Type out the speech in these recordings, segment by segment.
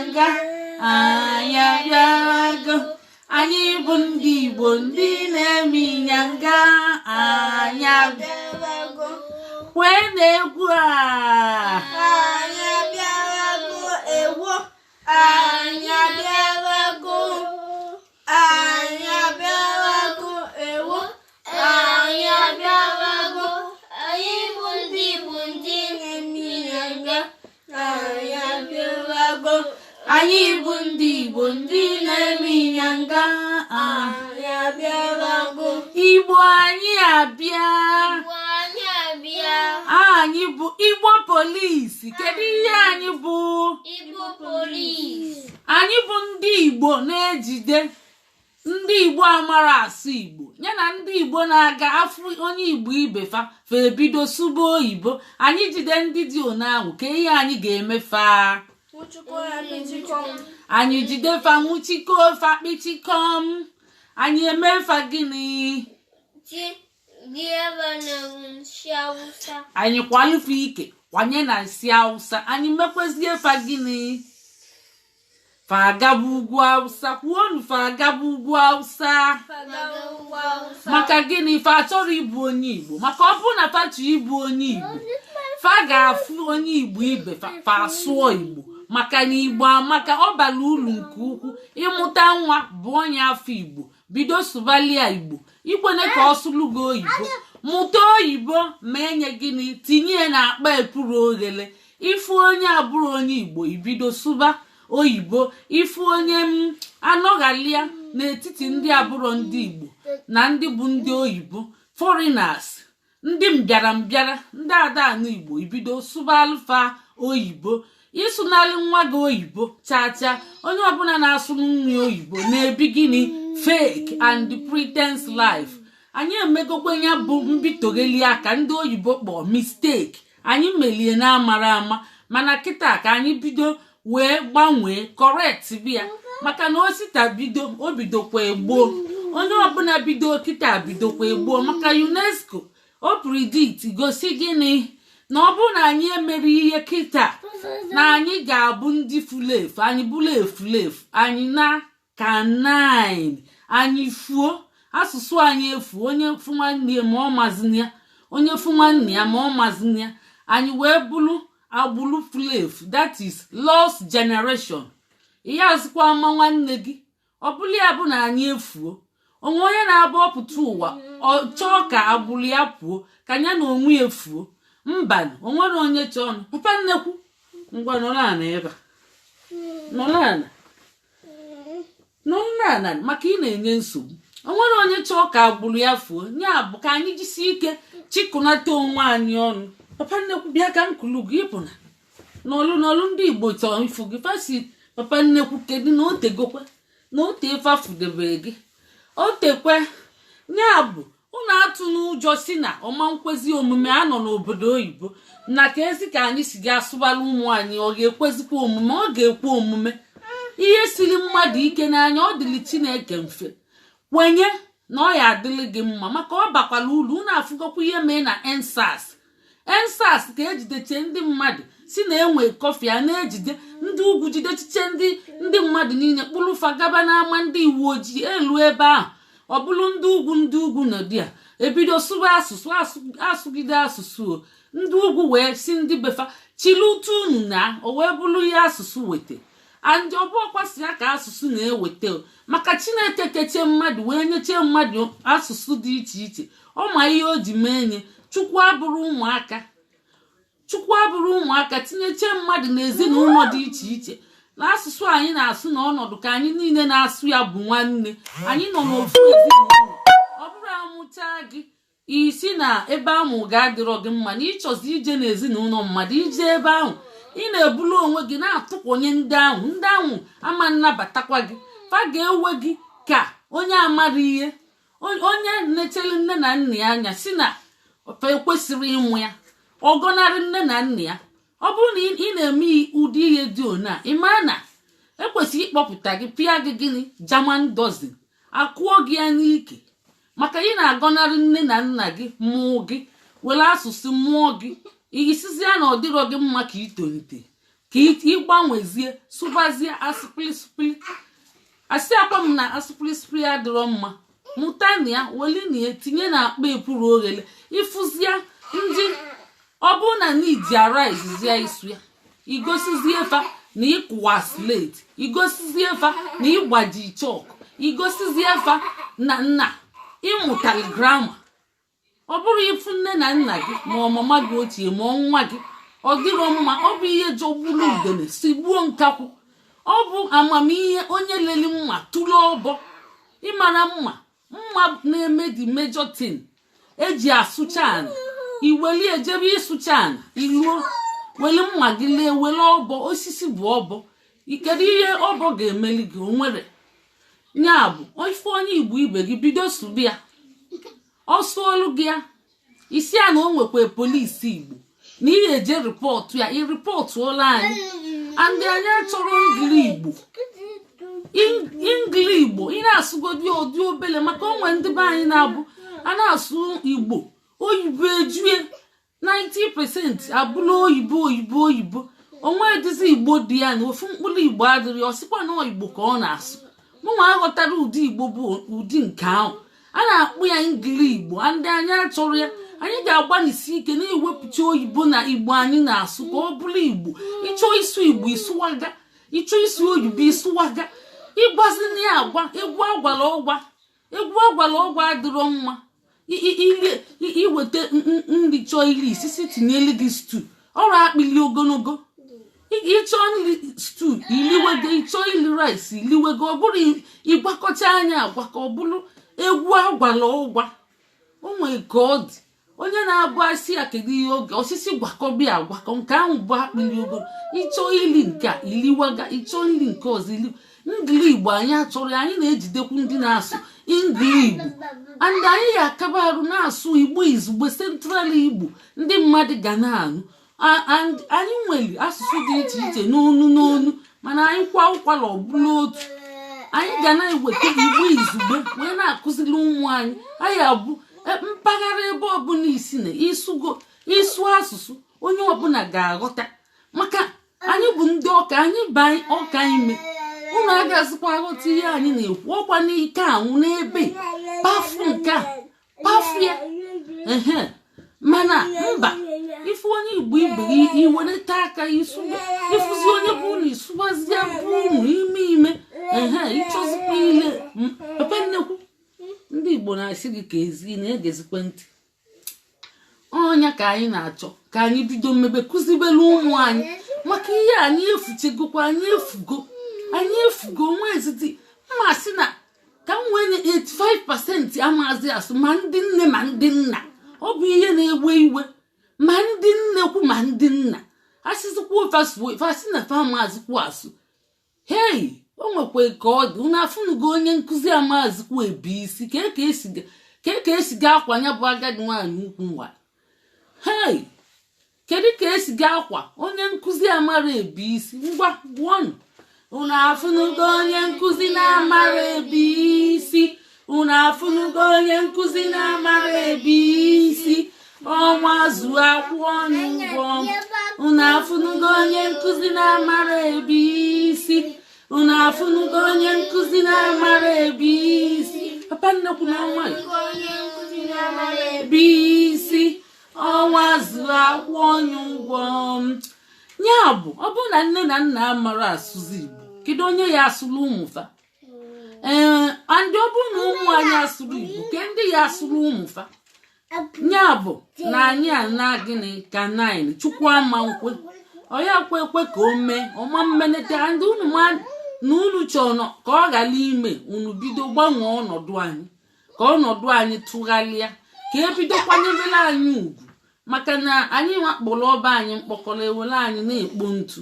Ịnyanga, anyị abịago. Anyị bụ ndị Igbo, ndị na-eme ịnyanga, anyị Abịago. Kwee na egwu a. Anyị abịago, ewo. Anyị abịago. Anyị abịago, ewo. Anyị abịago. Anyị bụ ndị Igbo, ndị na-eme ịnyanga. Anyị abịago. Anyị bụ ndị Igbo, ndị na-eme ịnyanga. Anyị abịago. Igbo, anyị abịa. Igbo, anyị abịa. Anyị bụ Igbo Police. Kedu ihe anyị bụ? Igbo Police. Anyị bụ ndị Igbo na-ejide ndị Igbo amara asụ Igbo, ya na ndị Igbo na-aga afụ onye Igbo ibe fa, fa ebido sụba oyibo. Anyị jide ndị dị one ahụ, ka ihe anyị ga-eme fa? Anyị jide fa, nwụchikọ fa kpịchikọm. Anyị eme fa gịnị? Ji ebe na nsị Awụsa. Anyị kwalụfe ike kwanye na nsị Awụsa. Anyị mekwezie fa gịnị? Fa agaba ugwu Awụsa. Kwuonu, fa agaba ugwu Awụsa. Maka gịnị? Fa achọrọ ịbụ onye Igbo, maka ọ bụrụ na fa chọrọ ịbụ onye Igbo, fa ga-afụ onye Igbo ibe fa, fa asụọ Igbo, maka na Igbo amaka, ọ bara uru nke ukwu. Ịmụta nwa bụ onye afọ Igbo, bido sụbalia Igbo. Ikwene ka ọ sụlụ gị oyibo, mụta oyibo ma enye gịnị? Tinye ya n'akpa epuru oghele. Ifu onye abụrụ onye Igbo, ibido sụba oyibo. Ifu onye m anọghalịa n'etiti ndị abụrọ ndị Igbo na ndị bụ ndị oyibo, foreigners, ndị mbịara mbịara, ndị ada anụ Igbo, ibido sụba alụfa oyibo. Ịsụnalị nwa gị oyibo chaa chaa. Onye ọbụla na-asụ nwa oyibo na-ebi gịnị? Fake and pretense life. Anyị emegokwe ya bụ mbitogheli aka ndị oyibo kpọọ mistake. Anyị melie na-amara ama, mana kịta ka anyị bido wee gbanwee, correct bịa, maka na osita bido, o bidokwa egboo. Onye ọbụla bido kịta bidokwa egboo, maka UNESCO o predict gosi gịnị? Na ọ bụrụ na anyị emere ihe kịta, na anyị ga-abụ ndị furu efu. Anyị bụrụ efulefu, anyị na canine, anyị fuo, asụsụ anyị efu. Onye fụ nwanne ya ma ọ mazina ya, onye fụ nwanne ya ma ọ mazina ya. Anyị wee bụrụ agbụrụ furu efu, that is lost generation. Ihe azụkwa ama nwanne gị, ọ bụrụ ya bụ na anyị efuo onwe. Onye na-abụ ọpụta ụwa, ọ chọọ ka agbụrụ ya pụọ, ka ya na onwe ya fuo? Mba, onwere onye chọọ ọnụ. Papa nnekwu, ngwa, nọrọ ana ebe a, nọrọ ana, nọrọ ana, maka ị na-enye nsogbu. Onwere onye chọọ ka agbụrụ ya fuo? Ya bụ ka anyị jisie ike chịkụnata onwe anyị ọnụ. Papa nnekwu, bịa ka nkulu gị. Ịpụna n'ọlụ n'ọlụ. Ndị Igbo chọọ ifu gị. Fasi, papa nnekwu, kedu na o tegokwe na o tee fafudebe gị o tekwe? Ya bụ unu atụ n'ụjọ si na ọma nkwezi omume anọ n'obodo oyibo na ka ezi ka anyị si ga asụbara ụmụ anyị. Ọ ga-ekwezikwa omume? Ọ ga-ekwe omume. Ihe siri mmadụ ike n'anya, ọ dịrị Chineke mfe. Kwenye na ọ ya adịrị gị mma, maka ọ bakwara uru. Unu afụgokwa ihe mee na EndSARS. EndSARS ka ejideche ndị mmadụ si na enwe curfew a na-ejide ndị ugwu, jidechiche ndị mmadụ niile, kpụrụ fa gaba n'ama ndị uwe ojii. Elu ebe ahụ, ọ bụrụ ndị ugwu, ndị ugwu nọdị a ebido sụba asụsụ, asụgide asụsụ o. Ndị ugwu wee si ndị befa chili ụtụ unu na o wee bụrụ ihe asụsụ weta. And ọbụọkwasị ya ka asụsụ na-eweta o, maka Chineke kechie mmadụ wee nyechie mmadụ asụsụ dị iche iche. Ọ ma ihe o ji mee nye. Chukwu abụrụ ụmụaka, Chukwu abụrụ ụmụaka tinyechie mmadụ n'ezinụlọ dị iche iche na asụsụ anyị na-asụ na ọnọdụ ka anyị niile na-asụ ya bụ nwanne. Anyị nọ n'ofu ezinụlọ. Ọ bụrụ amụchaa gị, isi na ebe amụ ga-adịrọ gị mma, na ịchọzi ije n'ezinụlọ mmadụ, ije ebe ahụ, ị na-ebulu onwe gị na-atụkwonye ndị ahụ. Ndị ahụ ama nnabatakwa gị. Fa ga-ewe gị ka onye amara ihe, onye na-echere nne na nna ya anya, si na fa ekwesịrị ịmụ ya, ọgọnarị nne na nna ya. Ọ bụrụ na ị na-eme ụdị ihe dị one a, ị maa na ekwesịrị ịkpọpụta gị, pịa gị gịnị? German dozen, akụọ gị ya n'ike, maka ị na-agọnarị nne na nna gị mụọ gị, were asụsụ mụọ gị. Isizi ya na ọ dịrọ gị mma ka itolite ka Ka ịgbanwezie, sụbazie asụpịlịsụpịlị. Asị akwa m na asụpịlịsụpịlị adịrọ mma. Mụta na ya, weli na ya, tinye na akpa epuru oghele. Ịfụzie ndị ọ bụrụ na need arise, isu ya, igosizie fa na ịkụwa slate, igosizie fa na ịgbaji chalk, igosizie fa na nna ịmụtali grammar. Ọ bụrụ ịfụ nne na nna gị, ma ọ mama gị ochie, ma ọ nwa gị, ọ dịrọ mma. Ọ bụ ihe jọgburu udene si gbuo nkakwụ. Ọ bụ amamihe onye leli mma tụrụ ọbọ. Ịmara mma mma na-eme the major thing eji asụcha ana. Iweli ejebe ịsụcha ana, iluo, weli mma gị lee, wele ọbọ osisi bụ ọbọ. Kedu ihe ọbọ ga-emeli gị? O nwere ya bụ ife onye Igbo ibe gị bido sụbịa, ọ sụọlụ gị ya, isi ya na o nwekwa polisi Igbo na ihe eje report ya. Ị reportụọla anyị andị anyị achọrọ ngili Igbo. Ingili Igbo ị na-asụgodi ụdị obele, maka onwe ndị be anyị na-abụ a na-asụ Igbo, oyibo ejue 90% abụla oyibo, oyibo, oyibo. Onwe dịzi Igbo dị ya na ofu mkpụrụ Igbo adịrị. Ọ sịkwa na Igbo ka ọ na-asụ. Mụnwa aghọtara ụdị Igbo bụ ụdị nke ahụ a na-akpụ ya ngili Igbo. Ndị anyị achọrọ ya. Anyị ga-agbanisi ike na-ewepụta oyibo na Igbo anyị na-asụ ka ọ bụrụ Igbo. Ịchọ ịsụ Igbo, ịsụwaga. Ịchọ ịsụ oyibo, ịsụwaga. Ịgbazina ya agwa egwu agwala ọgwa. Egwu agwala ọgwa adịrọ mma. Iweta nri, chọọ iri isisi, tinyelu gị stew, ọrụ akpịli ogologo. Ịchọ nri stew, iliwego. Ịchọ ili rice, iliwego. Ọ bụrụ ịgwakọcha anya agwakọ, ọ bụrụ egwu agwala ọgwa. O nwee ka ọ dị, onye na-abụ asị ya kedu ihe oge osisi gwakọbịa agwakọ, nke ahụ bụ akpịli ogolo. Ịchọ ili nke a, iliwaga. Ịchọ ili nke ọzọ, ili. Ngili Igbo anyị achọrọ ya. Anyị na-ejidekwu ndị na-asụ ngili Igbo and anyị ga-akaba arụ na-asụ Igbo izugbe, central Igbo, ndị mmadụ ga na-anụ. And anyị nwere asụsụ dị iche iche n'onu n'onu, mana anyị kwa ụkwara ọbụla otu. Anyị ga na-eweta Igbo izugbe wee na-akụziri ụmụ anyị. Anyị abụ mpaghara ebe ọbụla isi na ịsụgo ịsụ asụsụ, onye ọbụla ga-aghọta, maka anyị bụ ndị ọka. Anyị ba ọka ime, unu agazikwa aghọta ihe anyị na-ekwu. Ọkwa n'ike anwụ n'ebe pafu nke a pafu ya ehe. Mana mba, ifu onye Igbo ibe gị, iwereta aka ịsụ. Ịfụzi onye bụ unu, ịsụbazie bụ unu ime ime ehe. Ịchọzikwa ile papa nnekwu. Ndị Igbo na-asị gị ka ezi na-egezikwe ntị. Ọnya ka anyị na-achọ ka anyị bido mmebe, kụzibelu ụmụ anyị, maka ihe anyị efuchegokwa. Anyị efugo, anyị efugo. Nwa eziti mma sị na ka m wee nye 85% amazi asụ, ma ndị nne ma ndị nna. Ọ bụ ihe na-ewe iwe, ma ndị nnekwu ma ndị nna asịzikwa ofe asị na fa amazikwa asụ. Hei, o nwekwa ka ọ dị. Unu afụnugo onye nkụzi amazikwa ebi isi ka ka esi ga akwa ya bụ agadi nwaanyị ukwu nwa. Hei, kedu ka esi ga akwa onye nkụzi amara ebi isi? Ngwa, gụọnụ. Unu afụnugo onye nkụzi na-amara ebi isi? Unu afụnugo onye nkụzi na-amara ebi isi? Ọnwa zuo, akwụ ọnụ ụgwọ. Unu afụnugo onye nkụzi na-amara ebi isi? Unu afụnugo onye nkụzi na-amara ebi isi? Papa nnekwu na nwayọ. Onye nkụzi na-amara ebi isi, ọnwa zuo, akwụ onye ụgwọ. Ya bụ, ọ bụrụ na nne na nna amara asụzi Igbo, kedu onye ya asụrụ ụmụ fa? Ee, andị ọ bụrụ na ụmụ anyị asụrụ Igbo, ke ndị ya asụrụ ụmụ fa? Ya bụ na anyị ana gịnị ka nine Chukwu ama nkwe, ọ ya kwe ekwe ka o mee ọma mmenete. Ndị unu ma na unu chọrọ ka ọ ghara ime, unu bido gbanwee ọnọdụ anyị, ka ọnọdụ anyị tụgharịa, ka ebido kwanyebere anyị ugwu, maka na anyị wakpọrọ ọba anyị mkpọkọrọ, ewere anyị na-ekpo ntu,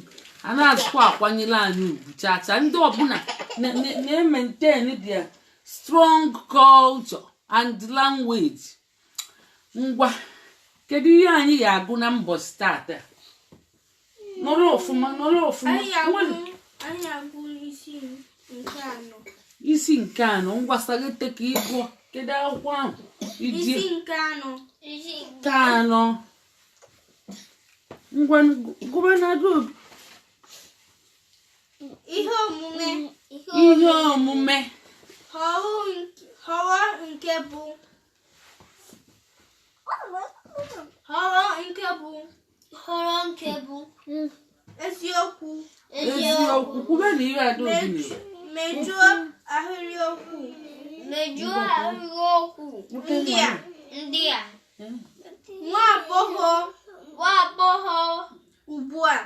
a na-azụkwa akwanyere anyị ugwu chacha. Ndị ọbụla na-maintain their strong culture and language. Ngwa, kedu ihe anyị ga-agụ na mbọchị tata? Nọrọ ọfụma, nọrọ ọfụma. Anyị agụ isi nke anọ. Isi nke anọ. Ngwa, saghete ka ị gụọ. Kedu akwụkwọ ahụ iji? Isi nke anọ. Nke anọ. Ngwa, gụba na obi. Ihe omume. Ihe omume. Họrọ nke bụ. Họrọ nke bụ. Họrọ nke bụ. Eziokwu. Eziokwu. Kwube na ihe Adaobi na-ekwu. Mejuo ahịrịokwu. Mejuo ahịrịokwu. Ndị a. Ndị a. Nwa agbọghọ. Nwa agbọghọ. Ugbu a.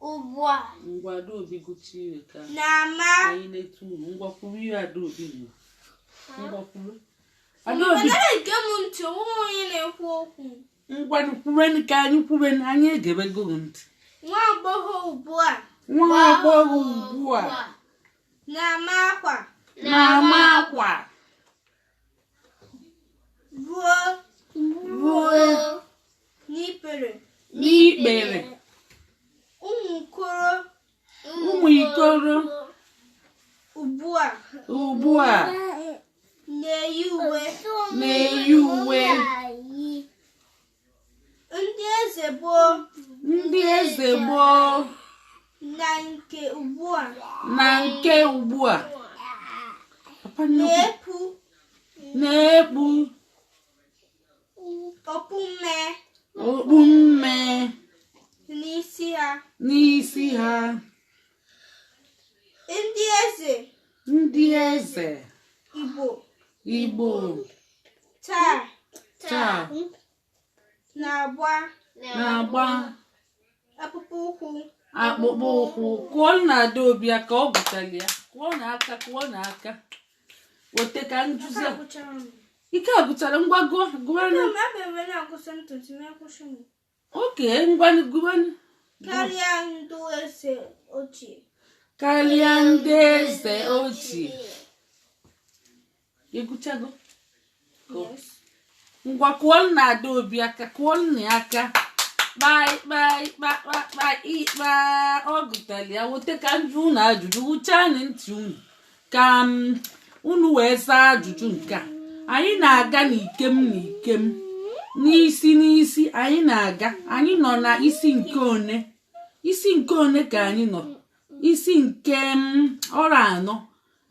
Ugbu a. Ngwa, Adaobi gụcha ihe ka Na-ama. anyị na-etu unu. Ngwa, kwuru ihe Adaobi na ngwa, kwuru Adaobi. Mana ege m ntị, onweghị onye na-ekwu okwu. Ngwa, kwubenụ ka anyị kwubenụ, anyị egebego gị ntị. Nwa agbọghọ ugbu a. Nwa agbọghọ ugbu a. Na-ama akwa. Na-ama akwa. Ruo. Ruo. N'ikpere. N'ikpere. Ụmụ okoro. Ụmụ ikoro. Ugbu a. Ugbu a. Na-eyi uwe. Na-eyi uwe. Ndị eze gboo. Ndị eze gboo. Na nke ugbu a. Na nke ugbu a, papa nnukwu. Na-ekpu. Na-ekpu. Okpu mme. Okpu mme. N'isi ha. N'isi ha. Ndị eze. Ndị eze. Igbo. Igbo. Taa. Taa. Na-agba. Na-agba. Akpụkpọ ụkwụ. Akpụkpọ ụkwụ. Kụọ na Adaobi ka ọ gụchara ya. Kụọ na aka, kụọ na aka. Weta ka njuzi a. Ike agụchara. Ngwa, gụọ, gụwanụ. Oke, ngwanụ, gụwanụ. Karịa ndị eze ochie. Karịa ndị eze ochie. Ịgụchago? Yes. Ngwa, kụọ na Adaobi aka, kụọ nna ya aka. Kpai kpai kpa kpa kpa ikpa. Ọ gụtara ya. Weta ka njụ unu ajụjụ. Wụchanụ ntị unu ka m unu wee zaa ajụjụ nke a. Anyị na-aga n'ikem n'ikem, n'isi n'isi. Anyị na-aga, anyị nọ na isi nke one? Isi nke one ka anyị nọ? Isi nke m ọrụ anọ.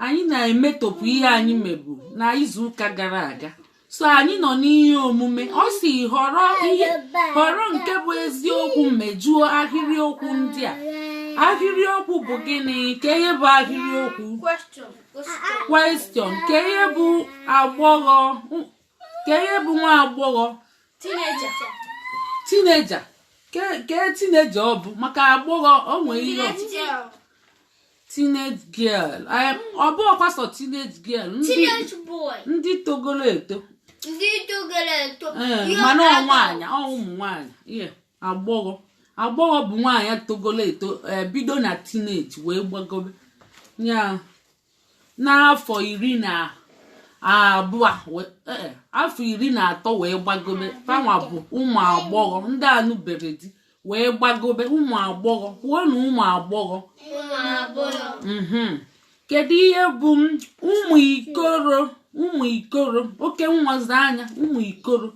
Anyị na-emetọpụ ihe anyị mebu na izuụka gara aga. So anyị nọ n'ihe omume. Ọ si họrọ ihe, họrọ nke bụ eziokwu, mejuo ahịrịokwu ndị a. Ahịrịokwu bụ gịnị? Ka ihe bụ ahịrịokwu? Question. Question. Ka ihe bụ agbọghọ? Ka ihe bụ nwa agbọghọ? Teenager. Teenager. Ke teenager ọ bụ maka agbọghọ o nwere ihe Teenage girl. Teenage girl. Ọ bụ ọkwa sọ teenage girl ndị Teenage boy. Ndị togolo eto. Ndị togoro eto. Ee, Young mana ọ adult. nwaanyị, ọ ụmụ nwaanyị ihe agbọghọ. Agbọghọ bụ nwaanyị togolo eto, bido na teenage wee gbagobe ya n'afọ 12 afọ 13 wee gbagobe. Fanwa bụ ụmụ agbọghọ ndị anụbere di wee gbagobe. Ụmụ agbọghọ, kwuo na ụmụ agbọghọ. Ụmụ agbọghọ. Kedu ihe bụ ụmụ ikoro? Ụmụ ikoro, oke nwazi anya, ụmụ ikoro.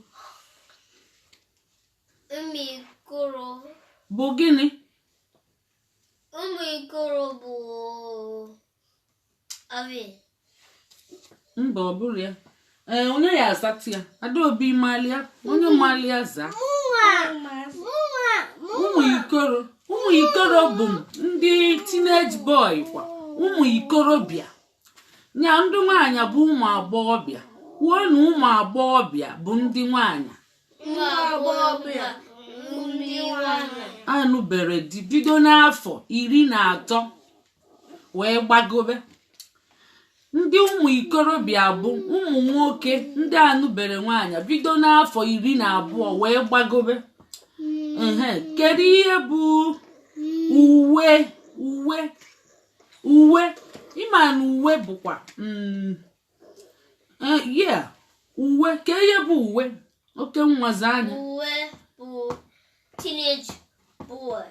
Ụmụ ikoro. Bụ gịnị? Ụmụ ikoro bụ abi. Mba, ọ bụrụ ya. Ee, onye ya azatụ ya? Adaobi malia, onye malia zaa. Ụmụ ikoro, ụmụ ikoro bụ ndị teenage boy kwa, ụmụ ikorobịa nya. Ndị nwaanyị bụ ụmụ agbọghọbịa. Kwuo na ụmụ agbọghọbịa bụ ndị nwaanyị. Ụmụ agbọghọbịa ndị nwanyị. Anụbere di bido n'afọ 13 wee gbagobe. Ndị ụmụ ikorobịa bụ ụmụ nwoke ndị anụbere nwaanyị bido n'afọ 12 wee gbagobe. Ehe, kedu ihe bụ uwe? Uwe, uwe, ịma na uwe bụkwa yeah, uwe. Ka ihe bụ uwe, oke nwazi anya? Uwe bụ teenage boy.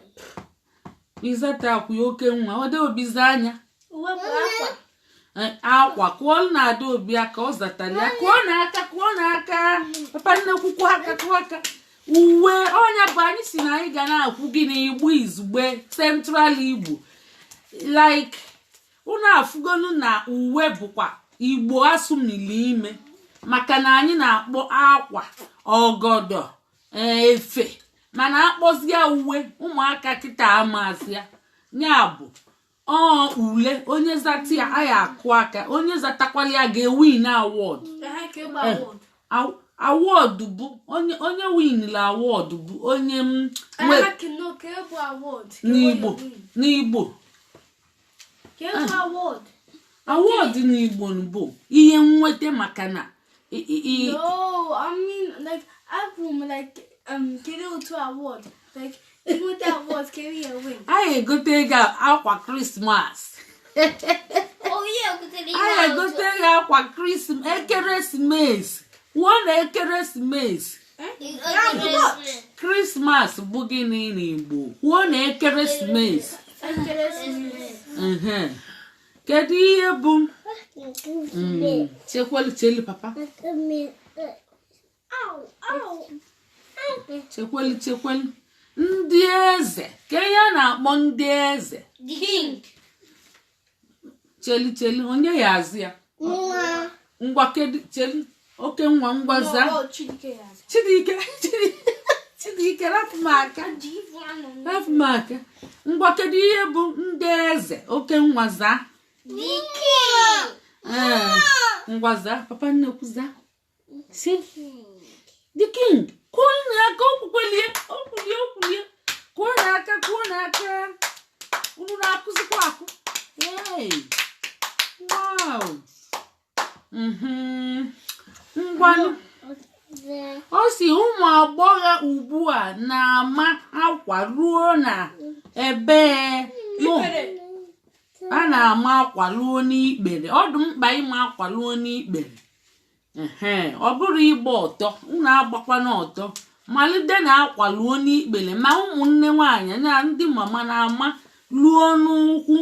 Ịzata akwụ ya, oke nwa ọdaobizi anya. Uwe bụ akwa. Akwa. Kụọ na Adaobi aka, ọ zatara ya. Kụọ na aka, kụọ na aka. Papa nnekwu, kụọ aka, kụọ aka. Uwe ọnya bụ anyị si na anyị ga na-akwụ gị n'Igbo izugbe, Central Igbo. Like unu afụgonu na uwe bụkwa Igbo asụmili ime, maka na anyị na-akpọ akwa, ọgọdọ, efe, mana akpọzie uwe, ụmụaka kịta amazịa ya. Bụ ọ ule onye zata ya, anyị akụ aka. Onye zatakwala ya ga-ewin award. Award bụ onye winla award bụ onye m n'Igbo. Award n'Igbo bụ ihe nweta, maka na No, I mean, like, abụ m like kedu otu award, like inweta award, kedu ihe win? Anyị egote ego akwa Christmas. Anyị egote ego akwa ekeresimesi. Kwuo na ekeresimesi. Christmas bụ gịnị n'Igbo? Kwuo na ekeresimesi. Kedu ihe bụ chekwelu, chelu papa, chekwelu, chekwelu. Ndị eze, ka ihe a na-akpọ ndị eze? Chelu, chelu, onye ya azụ ya? Ngwa, kedu? Chelu, oke nwa, ngwa zaa. Chidike, Chidike, rapụ m aka, rapụ m aka. Ngwa, kedu ihe bụ ndị eze? Oke nwa, zaa. Ee, ngwa zaa. Papa nnekwu, zaa. Si the king. Kụọ n'aka. Okwukwelie, okwulie, okwulie. Kụọ n'aka, kụọ n'aka. Unu na-akụzikwa akụ. Hey, wow. Ngwanụ, ọ si ụmụ agbọghọ ugbu a na-ama akwa ruo na ebee? A na-ama akwa ruo n'ikpere. Ọ dị mkpa ịma akwa ruo n'ikpere. Ọ bụrụ ịgba ọtọ, unu agbakwana ọtọ. Malite na akwa luo n'ikpere. Ma ụmụnne nwaanyị na ndị mama na-ama luo n'ụkwụ,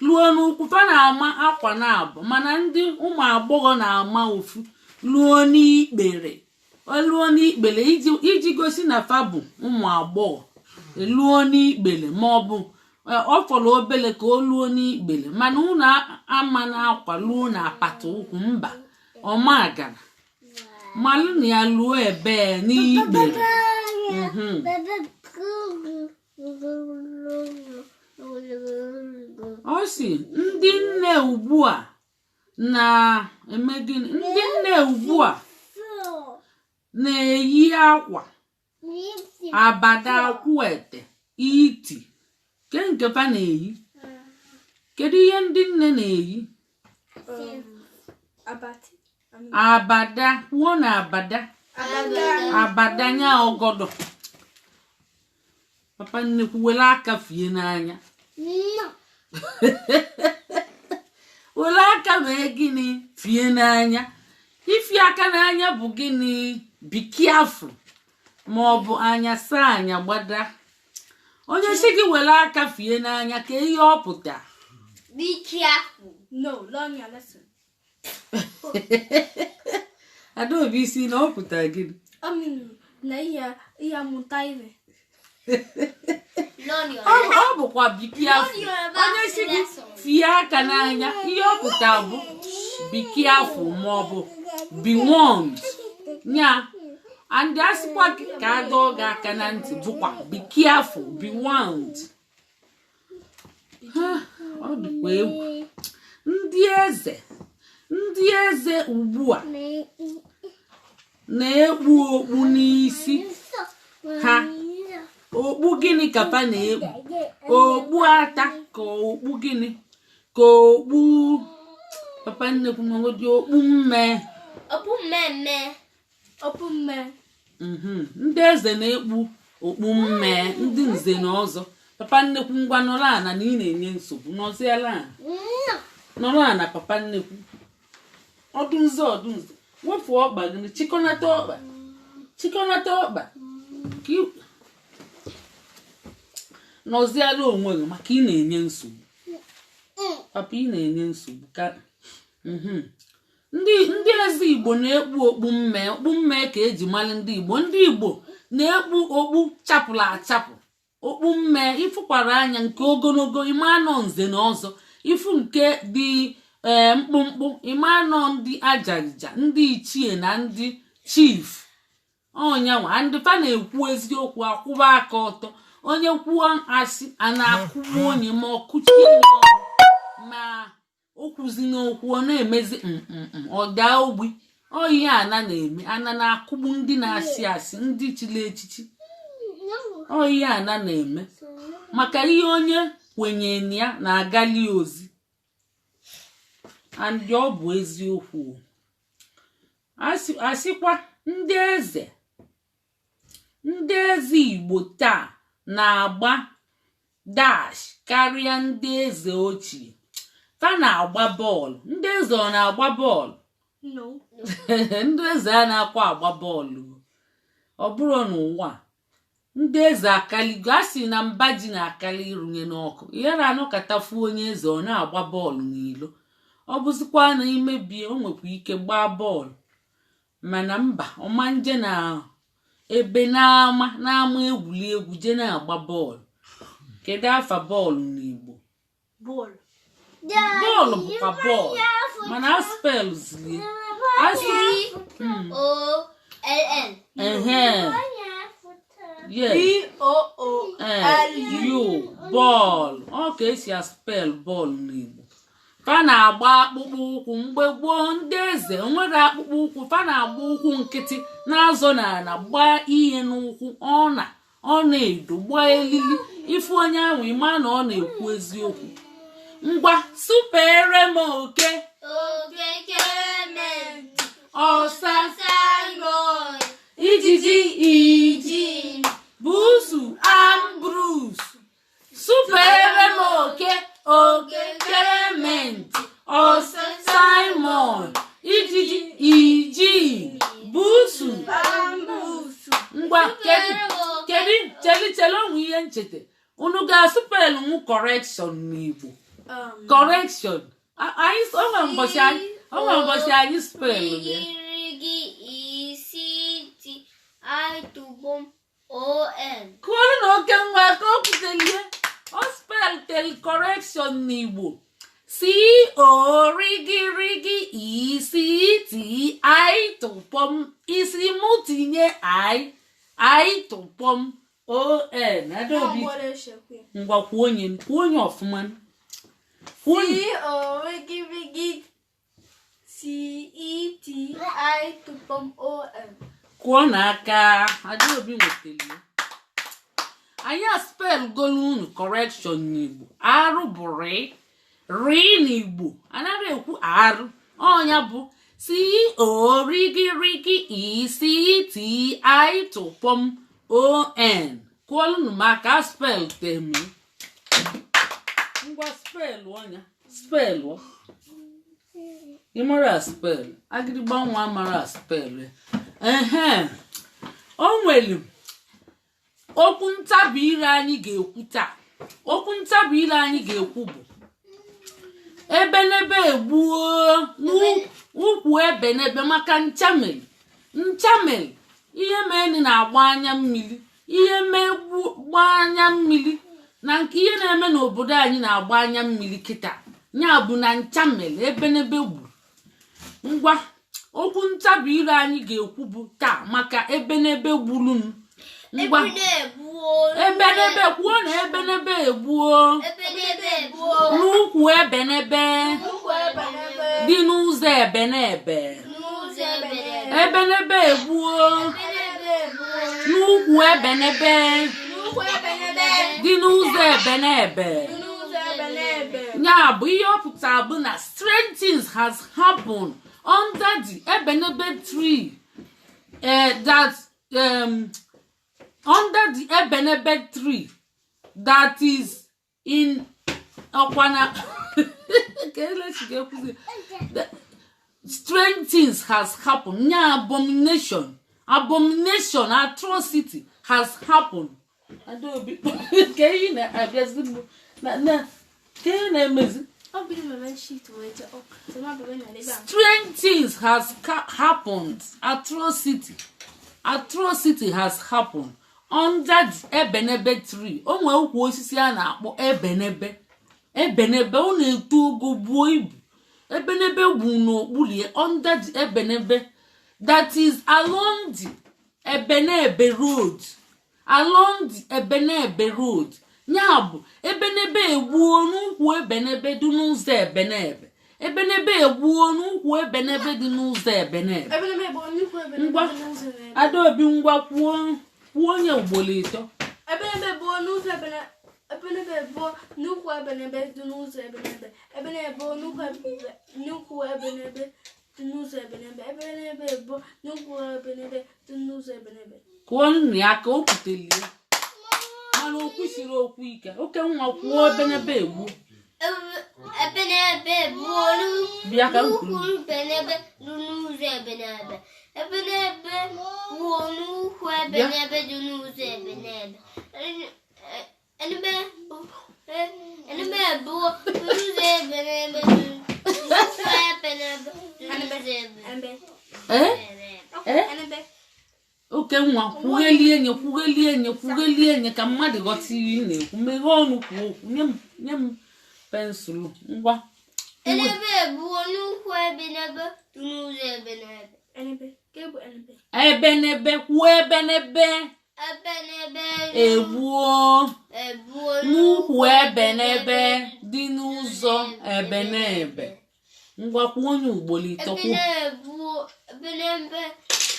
luo n'ụkwụ. Fa na-ama akwa na abụ, mana ndị ụmụ agbọghọ na-ama ofu luo n'ikpere, luo n'ikpere, iji gosi na fa bụ ụmụ agbọghọ. Luo n'ikpere, ma ọ bụ ọ fọrọ obele ka o luo n'ikpere. Mana unu ama na akwa luo na apata ụkwụ, mba, ọmagana. Malụ na ya luo ebe n'ikpere. Ọ si ndị nne ugbu a na-eme gịnị? Ndị nne ugbu a na-eyi akwa abada, akwụete, iti ke nke fa na-eyi. Kedu ihe ndị nne na-eyi? Abada. Kwuo na abada. Abada nya ọgọdọ. Papa nnekwu, were aka fie n'anya. Were aka mee gịnị? Fie n'anya. Ifi aka n'anya bụ gịnị? Be careful, ma ọ bụ anya saa anya gbada. Onye si gị were aka fie n'anya, ka ihe ọ pụta? Be careful. No, learn your lesson. Adaobi si na ọ pụtara gịnị? I mean, na ihe ihe amụta ihe. Learn your Ọ bụkwa be careful. Onye si gị fie aka n'anya, ihe ọ pụtara bụ be careful, ma ọ bụ be warned nya. And asịkwa gị ka a dọọ gị aka na ntị, bụkwa be careful, be warned. Ha, ọ dịkwa egwu. Ndị eze, ndị eze ugbu a na-ekpu okpu n'isi ha. Okpu gịnị ka fa na-ekpu? Okpu ata ka okpu gịnị? Ka okpu, papa nnekwu, nwegodi okpu mme. Okpu mmemme. Okpu mme. Ndị eze na-ekpu okpu mme, ndị nze na ọzọ. Papa nnekwu, ngwa, nọrọ ana na ị na-enye nsogbu. Nọziela ana, nọrọ ana. Papa nnekwu, ọdụ nze, ọdụ nze, wepụ ọkpa gị, chịkọnata ọkpa, chịkọnata ọkpa ka nọziala onwe gị, maka ị na-enye nsogbu. Papa, ị na-enye nsogbu ka Ndị eze Igbo na-ekpu okpu mme. Okpu mme ka eji mara ndị Igbo. Ndị Igbo na-ekpu okpu chapụrụ achapụ. Okpu mme ịfụkwara anya nke ogologo, ịma nọ nze na ọzọ. Ifu nke dị ee mkpụmkpụ, ịma nọ ndị ajarija, ndị ichie na ndị chief. Ọnyanwa ndị fa na-ekwu eziokwu, akwụba aka ọtọ. Onye kwuo asị, a na-akwụgbu onye ma ọ kụchie ya ọnụ, ma o kwuzi n'okwu, ọ na-emezi mm ọ daa ogbi. Ọ ihe ana na-eme, ana na-akụgbu ndị na-asị asị, ndị chiri echichi. Ọ ihe ana na-eme maka ihe onye kwenyere na ya na-agali ozi, and ọ bụ eziokwu. Asịkwa ndị eze Igbo taa na-agba dash karịa ndị eze ochie. Fa na-agba bọọlụ. Ndị eze ọ na-agba bọọlụ? No. Ndị eze a na-akwa agba bọọlụ, ọ bụrụ n'ụwa a, ndị eze akaligo. A sị na mba ji na-akali ịrụnye n'ọkụ ihe na-anọkọtafu onye eze, ọ na-agba bọọlụ n'ilo. Ọ bụzikwa na imebie, o nwekwa ike gbaa bọọlụ, mana mba ọmanje na ebe n'ama egwuregwu je na-agba bọọlụ. Kedu afa bọọlụ n'Igbo? Bọọlụ. Bọọlụ bụkwa bọọlụ, mana a spell zilie asị. O L L. Ehe, yes. B O O L U. U, bọọlụ. Ọ ka esi a spell bọọlụ n'Igbo. Fa na-agba akpụkpọ ụkwụ. Mgbe gboo, ndị eze nwere akpụkpọ ụkwụ, fa na-agba ụkwụ nkịtị, na-azọ n'ala, gbaa ihe n'ụkwụ, ọ na-edo, gbaa elili. Ifu onye ahụ, ịma na ọ na-ekwu eziokwu. Ngwa, supere m oke. Okekeme. Ọsa. Simon. Ijiji iji. Busu ambrus. Supere m oke, oke Clement, ọsa Simon, ijiji iji, busu. Bambusu. Ngwa, kedu kedu? Cheli, cheli, onwe ihe ncheta. Unu ga-asụpelu mụ correction n'Igbo? Correction. Anyị onwe mbọchị anyị spelụ ya. Rigirigi isi T I tubom O N. Kụọrọ na oke nwa ka o kwutelie. O speltel correction n'Igbo: C O rigirigi E C T I tụpọm isi mụ tinye I I tụpọm O N. Adaobi. Ngwa, kwuo onye, kwuo onye ọfụma, kwuo onye. C O wigi wigi C E T I tupom O N. Kụọ n'aka. Adaobi nwetara ya. Anyị aspel golu unu correction n'Igbo. Arụ bụ rị rị n'Igbo, anaghị ekwu arụ. Ọnya bụ C O rigirigi E C T I tụpọm O N. Kụọlụnụ maka spell temi. Ngwa, spell ọnya, spell. Ị mara spell? Agịrịgba nwa mara spell. Ehe, o nwere okwu ntabi ire anyị ga-ekwu taa. Okwu ntabi ire anyị ga-ekwu bụ ebenebe egbuo n'ukwu ebenebe maka nchamel nchamel. Ihe meni na-agba anya mmiri, ihe megbu gbaa anya mmiri na nke ihe na-eme n'obodo anyị na-agba anya mmiri kịta, ya bụ na nchamel ebenebe gburu. Ngwa, okwu ntabi ire anyị ga-ekwu bụ taa maka ebenebe gburu m. Ngwa. Ebenebe, kwuo na ebenebe egbuo n'ukwu ebenebe dị n'ụzọ ebenebe. Ebenebe egbuo n'ukwu ebenebe dị n'ụzọ ebenebe. Ya bụ ihe ọ pụtara bụ na strange things has happened under the ebenebe tree, that under the ebenebe tree that is in ọkwana ka elesi ga-ekwuzi. Strange things has happened, nya abomination, abomination, atrocity has happened. Adaobi, ka ihe na-abịazi m na ka ihe na-emezi. Ọ bụrụ mere sheet wee jee ọ sị ma bebe na ebe a. Strange things has happened, atrocity, atrocity has happened. Under the ebenebe tree. O nwee ukwu osisi a na-akpọ ebenebe. Ebenebe ọ na-eto ogo, buo ibu. Ebenebe bụ n'okpuru ya. Under the ebenebe that is along the Ebenebe road, along the Ebenebe road. Ya bụ, ebenebe egbuo n'ukwu ebenebe dị n'ụzọ Ebenebe. Ebenebe egbuo n'ukwu ebenebe dị n'ụzọ Ebenebe. Ebenebe bụ nnukwu ebenebe Ngwa. dị n'ụzọ Ebenebe. Adaobi, ngwa, kwuo, kwuo onye ugboro ịtọ. Ebenebe bụ n'ụzọ Ebenebe bụ nnukwu ebenebe dị n'ụzọ Ebenebe. Ebenebe bụ nnukwu ebenebe dị n'ụzọ Ebenebe. Ebenebe bụ nnukwu ebenebe dị n'ụzọ Ebenebe. Kụọ nna ya ka o kwutelie, mana o kwusiri okwu ike. Oke nwa, kwuo ebenebe egbuo. Ebenebe bụ Bịa ka m nnukwu kwuru. Ebenebe dị n'ụzọ Ebenebe. Ebenebe bụ nnukwu ebenebe dị n'ụzọ Ebenebe. Enebe bụ n'ụzọ Ebenebe dị n'ụzọ Ebenebe dị n'ụzọ Ebenebe. Enebe. Ee ee. Enebe. Oke nwa, kwughelie nye, kwughelie nye, kwughelie nye ka mmadụ ghọta ihe ị na-ekwu. Meghee ọnụ, kwuo okwu. Nye m pencil, ngwa. Enebe bụ nnukwu ebenebe dị n'ụzọ Ebenebe. Enebe. Ke bụ enebe? Ebenebe, kwuo ebenebe. Ebenebe. Egbuo. Ebuo. N'ukwu ebenebe dị n'ụzọ Ebenebe. Ngwa, kwuo onye ugboro ịtọ, kwuo. Ebenebe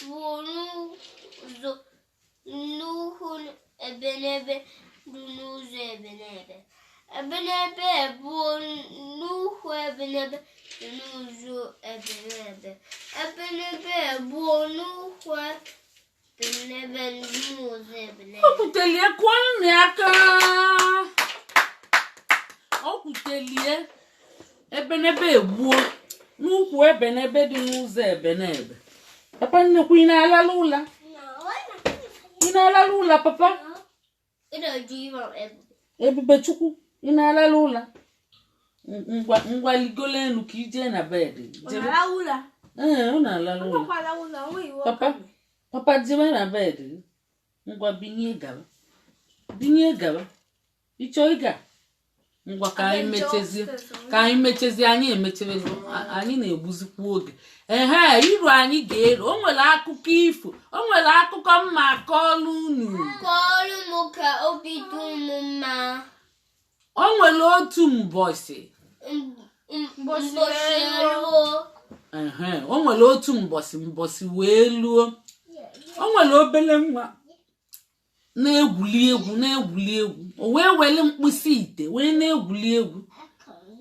bụ n'ụzọ nnukwu ebenebe dị n'ụzọ Ebenebe. Ebenebe bụ nnukwu ebenebe dị n'ụzọ Ebenebe. Ebenebe bụ nnukwu ebenebe dị n'ụzọ Ebenebe. O kwutelie, kụọ nna ya aka. O kwutelie, ebenebe egbuo n'ukwu ebenebe dị n'ụzọ Ebenebe. Papa nnekwu, ị na-alala ụla? Ị na-alala ụla, papa? Ị na-eju ịma ebube. Ebube Chukwu, ị na-alala ụla? Ngwa ngwa, ligolo elu ka ijee na bed. Ọ Jebe. na-ala ụla? Ee, ọ na-alala ụla. Ọkwa ụla, o nweghị iwe. Papa, papa, jebe na bed. Ngwa, binye gaba, binye gaba. Ịchọ ịga? Ngwa, ka anyị mechezie, ka anyị mechezie. Anyị emechebezi, anyị na-egbuzikwa oge. Ehe, iru anyị ga-eru. O nwere akụkọ ifo, o nwere akụkọ mma akọọlụ unu. Kọọrọ m ka obi dị m mma. O nwere otu mbọsị. Mbọsị. Mbọsị Wee ruo. Ehe, o nwere otu mbọsị, mbọsị wee luo, o nwere obele nwa na-egwuli egwu, na-egwuli egwu. O wee were mkpịsị ite wee na-egwuli egwu.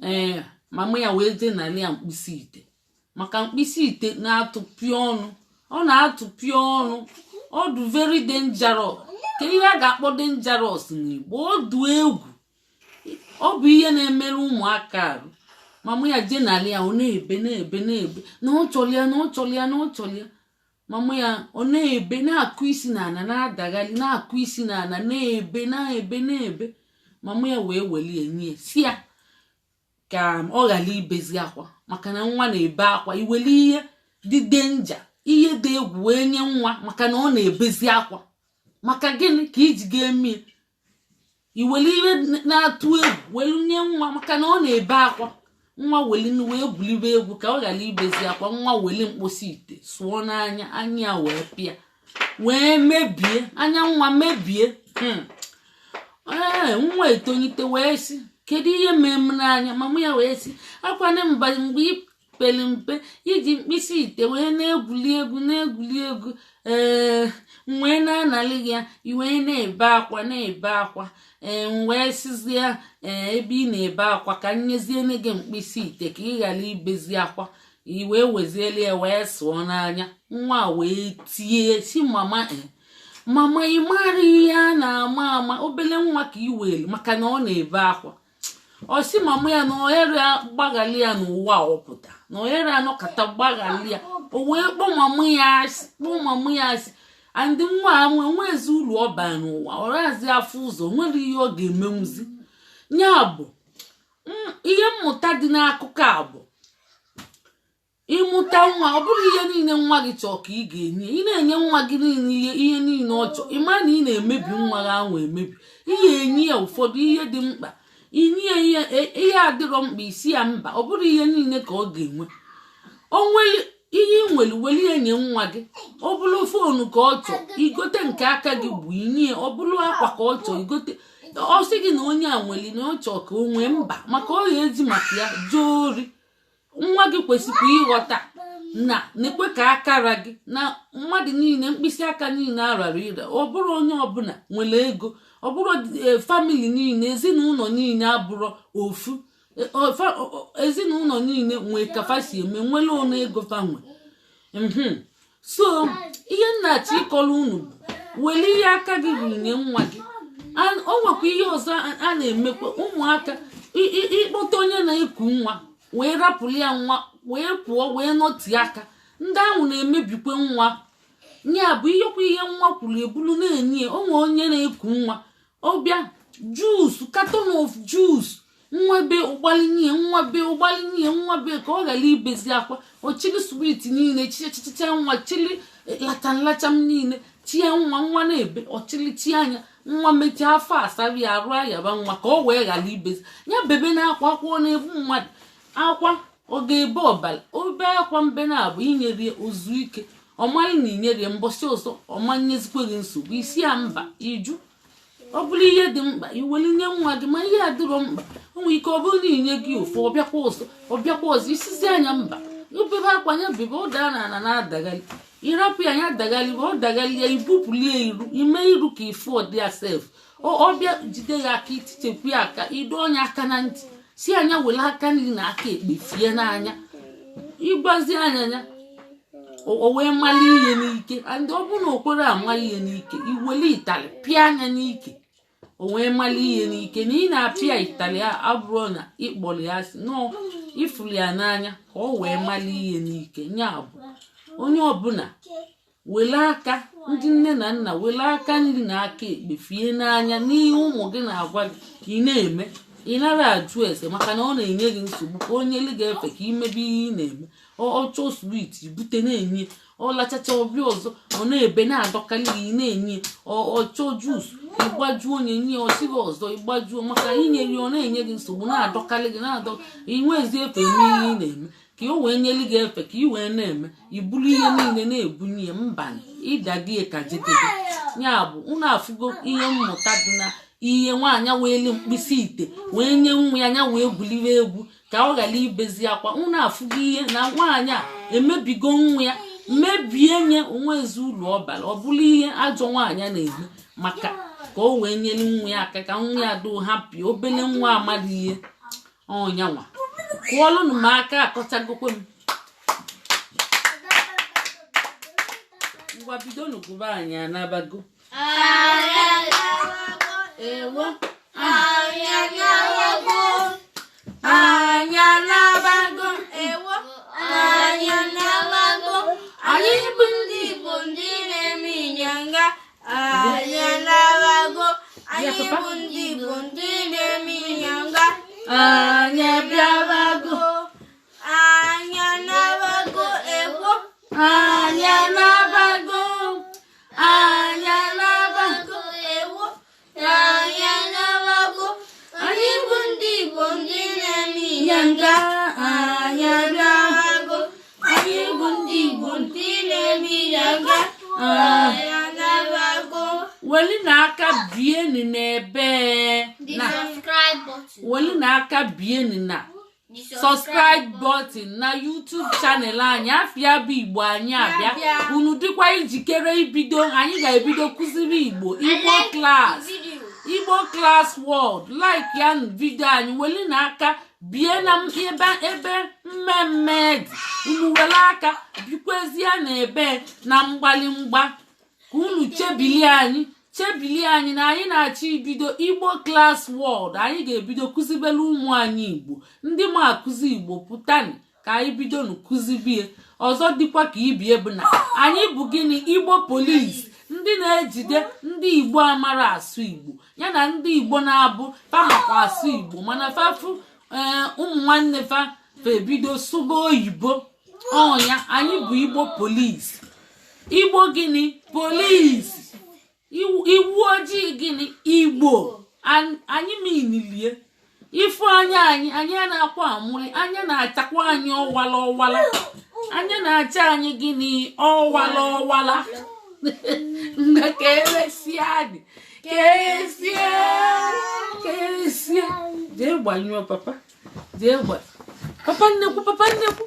Ee, mama ya wee jee nalị ya mkpịsị ite, maka mkpịsị ite na-atụpị ọnụ. Ọ na-atụpị ọnụ, ọ dị very dangerous. Ka ihe a ga-akpọ dangerous n'Igbo, ọ dị egwu, ọ bụ ihe na-emere ụmụaka arụ. Mama ya jee nalị ya, ọ na-ebe, na-ebe, na-ebe na ọ chọrọ ya, na ọ chọrọ ya, na ọ chọrọ ya. Mama ya, ọ na-ebe, na-akụ isi n'ala, na-adagharị, na-akụ isi n'ala, na-ebe, na-ebe, na-ebe. Mama ya wee welie nye si ya ka ọ ghara ibezi akwa, maka na nwa na-ebe akwa. Iwere ihe dị danger, ihe dị egwu wee nye nwa maka na ọ na-ebezi akwa, maka gịnị ka iji ga-eme? Iwere ihe na-atụ egwu were nye nwa maka na ọ na-ebe akwa. Nwa weli wee gwulibe egwu ka ọ ghara ibezi akwa. Nwa weli mkposi ite sụọ n'anya, anya ya wee pịa, wee mebie anya nwa, mebie. Ee, nwa etolite wee sị, "Kedu ihe mee m n'anya?" Mama ya wee sị, "Akwana mba, mgbe ị pere mpe, iji mkpịsị ite wee na-egwuli egwu, na-egwuli egwu. Ee, m wee na-analị ya, i wee na-ebe akwa, na-ebe akwa. Ee, m wee sizie, ee, ebe ị na-ebe akwa ka m nyeziene gị mkpịsị ite ka ị ghara ibezi akwa. I wee weziele ya wee sụọ n'anya." Nwa wee tie si, "Mama, ee, mama, ị mara ihe a na-ama ama? Obele nwa ka ị were maka na ọ na-ebe akwa." Ọ sị mama ya na ohere gbaghalị ya n'ụwa a, ọ pụta na ohere anọkata gbaghalị ya. O wee kpọọ mama ya asị, kpọọ mama ya asị. Andị nwa a nwezi uru ọ baa n'ụwa, ọ razi afọ ụzọ, nwere ihe ọ ga-emenwuzi. Ya bụ, ihe mmụta dị n'akụkọ a bụ Ịmụta nwa, ọ bụrụ ihe niile nwa gị chọọ ka ị ga-enye, ị na-enye nwa gị niile ihe niile ọ chọọ, ịma na ị na-emebi nwa gị ahụ emebi. Ihe enye ya ụfọdụ ihe dị mkpa, inye ya ihe adịrọ mkpa, isi ya mba. Ọ bụrụ ihe niile ka ọ ga-enwe. O nwere ihe ị nwere, weli ya nye nwa gị. Ọ bụrụ phone ka ọ chọọ, igote nke aka gị bụ inye. Ọ bụrụ akwa ka ọ chọọ, igote. Ọ sị gị na onye a nwere na ọ chọọ ka o nwee, mba, maka ọ ga-eji maka ya jee ori. Nwa gị kwesịrị ịghọta na nekwe ka akara gị na mmadụ niile, mkpịsị aka niile arara ire. Ọ bụrụ onye ọbụla nwere ego, ọ bụrụ family niile, ezinụlọ niile abụrụ ofu. Ezinụlọ niile nwee ka fa si eme, nwere ọnụ ego fa nwe. So ihe nnachi ịkọrọ unu bụ, were ihe aka gị rinye nwa gị. O nwekwa ihe ọzọ a na-emekwa ụmụaka. Ịkpọta onye na-eku nwa wee rapụrụ ya nwa wee pụọ wee nọtie aka, ndị ahụ na-emebikwe nwa ya. Bụ ihekwa ihe nwa kwuru ebulu na-enye ya. O nwee onye na-eku nwa, ọbịa juice, carton of juice, nwa be ụgbalinye, nwa be ụgbalinye, nwa be ka ọ ghara ibezi akwa. O chili sweet niile chichichicha nwa, chili lachamlacham niile chie nwa. Nwa na-ebe, ọchịlị chi anya nwa mechaa afọ asabi ya arụ ayaba nwa ka ọ wee ghara ibezi ya. Bebe na akwa, akwa ọ na-egbu mmadụ, akwa ọ ga-ebe ọbara obe akwa mbe na-abụ inyerie ozu ike. Ọmalị na inyerie mbọsị ọzọ, ọmanyezikwe gị nsogbu. Isi ya mba, iju. Ọ bụrụ ihe dị mkpa, iwelinye nwa gị, ma ihe adịrọ mkpa, o nwere ike ọ bụrụ na inye gị ofu, ọbịakwa ọzọ, ọbịakwa ọzọ, isizi anya mba. Obebe akwa ya bebe, ọ daa na ana na-adagharị, ịrapụ ya, ya dagharị, ọ dagharị ya, ibupụlie iru, ime iru ka ifu ọdị ya sef. Ọbịa jide ya aka, itichekwu ya aka, ido onye aka na ntị, si anya were aka nri na aka ekpe fie n'anya, ịgbazi anya ya, o wee mali ihe n'ike. And ọ bụrụ na o kwere ama ihe n'ike, iwele ịtalị pịa anya n'ike, o wee mali ihe n'ike. Na ị na-apịa ịtalị abụrụ na ịkpọrọ ya asị nọọ, ifuru ya n'anya, ka o wee mali ihe n'ike. Nya bụ, onye ọbụla were aka, ndị nne na nna, were aka nri na aka ekpe fie n'anya n'ihe ụmụ gị na-agwa gị ị na-eme. Ị nara ajụ ese, maka na ọ na-enye gị nsogbu ka onye elu ga-efe ka imebe ihe ị na-eme. Ọ chọọ sweet, bute na-enye. Ọ lachacha, ọbịa ọzọ, ọ na-ebe na-adọkarị gị, ị na-enye. Ọ chọọ juice, ịgbajuo onye nye. Ọsịghị ọzọ, ịgbajuo, maka inye gị, ọ na-enye gị nsogbu, na-adọkarị gị, na-adọ inwezi efe eme ihe ị na-eme, ka o wee nyelu gị efe ka ị wee na-eme. Iburu ihe niile na-ebunye ya, mba, ịdagị ka jedebe ya. Bụ unu afụgo ihe mmụta dị na ihe nwaanyị wee mkpịsị ite wee nye nwa ya, nya wee gwuliwe egwu ka ọ ghara ibezi akwa. Unu afụgo ihe na nwaanyị a emebigo nwa ya, mebie nye onwezi ụlọ ọbara. Ọ bụrụ ihe ajọ nwaanyị na-eme maka ka o wee nyere nwa ya aka ka nwa ya doo happy. Obele nwa amadị ihe ọnyanwa. Kụọlụnụ m aka, akọchagokwe m. Ngwa, bidonu gụba, anyị anabago. Ewo, anyị anabago. Ewo, anyị anabago. Anyị bụ ndị Igbo ndị na-eme ịnyanga. Anyị anabago. Anyị bụ ndị Igbo ndị na-eme ịnyanga. Anyị abịabago. Anyị anabago. Ewo, anyị anabago, anyị anabago. Ewo, anyị anabago. Anyị bụ ndị Igbo ndị na-eme ịnyanga. Anyị abịabago. Anyị bụ ndị Igbo ndị na-eme ịnyanga. Anyị anabago. Weli na aka bieni n'ebe The na subscribe button. Weli na aka bieni na The subscribe button na YouTube channel anyị. Afịa bụ Igbo Anyị Abịa. Abịa. Unu dịkwa ijikere ibido? Anyị ga-ebido kụziri Igbo, Igbo Like class the video. Igbo Class World. Like ya na video anyị. Weli na aka bie na ebe mmemme dị. Unu were aka bikwezie na ebe na mgbalimgba ka unu chebili anyị, chebili anyị na anyị na-achọ ibido Igbo Class World. Anyị ga-ebido kụzibelu ụmụ anyị Igbo. Ndị ma akụzi Igbo, pụtani ka anyị bidonu kụzibie. Ọzọ dịkwa ka ibie bụ na anyị bụ gịnị? Igbo police, ndị na-ejide ndị Igbo amara asụ Igbo, ya na ndị Igbo na-abụ famakwa asụ Igbo, mana fafu ee ụmụ nwanne fa fa ebido sụba oyibo. Ọnya anyị bụ Igbo police. Igbo gịnị? Police. Iwu ojii gịnị? Igbo. Anyị minilie ifu anya anyị, anyị a na-akwa amụrị, anya na-achakwa anyị ọwala ọwala, anya na-acha anyị gịnị? Ọwala ọwala. Mgbe ka emesịa dị, ka esie, ka esie. Jee gbanyụọ, papa. Jee gba, papa nnekwu, papa nnekwu.